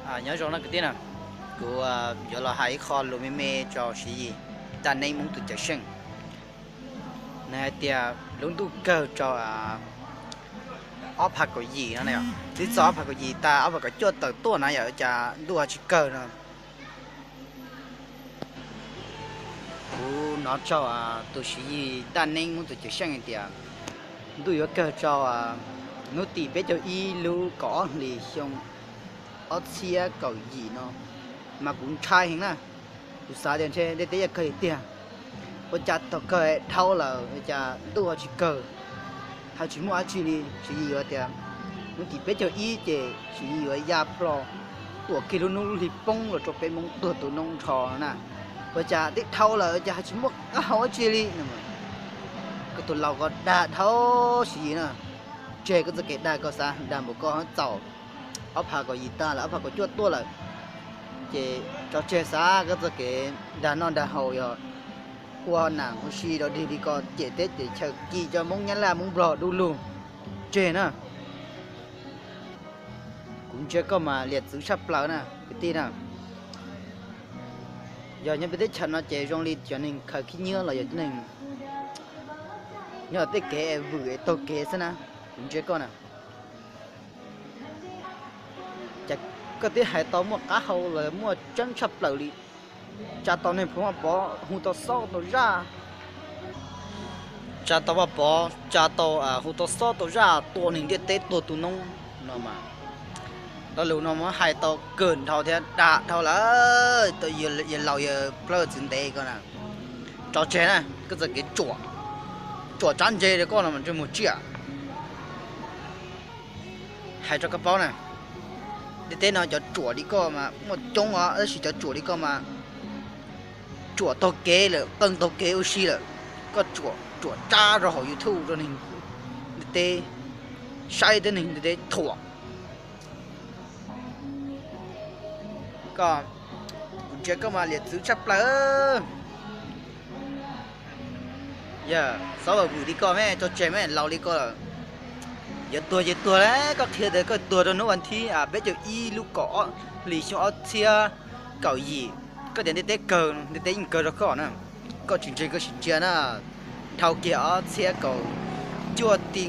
Nyob zoo no kwv tij na, kuv yuav los hais ib qho lus me me rau Siv Yis, dab neeg Hmoob tus cawm seej. Nws hais tias lub ntuj kawg rau ob phav kaum yim no, twb txog ob phav kaum yim tas ob phav kaum cuaj tawm tuaj na yom, cas ntuj ho tsis kawg no. Kuv hnov rau tus Siv Yis, dab neeg Hmoob tus cawm seej hais tias ntuj yuav kawg rau hnub tim peb caug ib lub kaum ob hlis xyoo ob txhiab kaum yim no, mas kuv ntshai heev na. Kuv xav tias ntshe ntiaj teb yuav kawg tiag tiag, ua cas thaum kawg dhau lawm cas ntuj ho tsis kawg, ho tsis muaj dab tsi li. Siv Yis yuav tias hnub tim peb caug ib ces Siv Yis yuav ya plho, tuam kiag lub hnub lub hli poob los rau peb Hmoob tuag tu noob nrho na. Ua cas twb dhau lawm cas ho tsis muaj qab hau dab tsi li. Koj tus laus ko dag dhau Siv Yis na, tseg koj txoj kev dag, koj xav dag npaum ko txaus, ob phav kaum yim tag lawm ob phav kaum cuaj tuaj lawm, ces tso tseg xav koj txoj kev dag noj dag haus, yog ua nam ua si rau dig li ko, cem teb cem chaw, ci cov Hmoob Nyab Laj Hmoob Nplog du lug, tseg na. Kuv ntsia koj mas liam txwv tshaj plaws na kwv tij na. Yog nyob peb teb chaws no ces zoo li cov neeg khaws khib nyiab los yog cov neeg nyob tej kev vwm es taug kev xwb na. Kuv ntsia koj na, ces koj twb hais tau muaj qab hau los muaj tseeb tshaj plaws li, tsa tau neeg Hmoob Vaj Pov hu tau xob tau zaj, tsa tau Vaj Pov tsa tau hu tau xob tau zaj tua neeg ntiaj teb tuag tu noob no mas, lo lus no mas hais tau kawg nrho thiab dag dhau lawm, yawg laus yawg plawv txwv ntev ko na. Tso tseg na koj txoj kev tsuam, tsuam tsab ntse rau koj no mas ntsej muag tsiaj. Hais rau koj paub na, ntiaj teb no cov tsuam li koj mas muaj coob os, tab sis cov tsuam li koj mas tsuam taug kev lawm, qee taug kev ua si lawm. Koj tsuam, tsuam tsab rau hauv YouTube rau neeg ntiaj teb saib, tej neeg ntiaj teb thuam. Koj, kuv ntsia koj mas liam txwv tshaj plaws. Yog xob vwm li koj me, tso tseg me, laus li koj lawm. Yuav tuag ces tuag lawm, koj qhia tias koj tuag rau hnub vas thib peb caug ib lub kaum ob hlis xyoo ob txhiab kaum yim, koj tias ntiaj teb kawg, ntiaj teb yeej kawg rau koj na. Koj tsis ntseeg koj sim ntsia na, dhau kiag ob txhiab kaum cuaj tim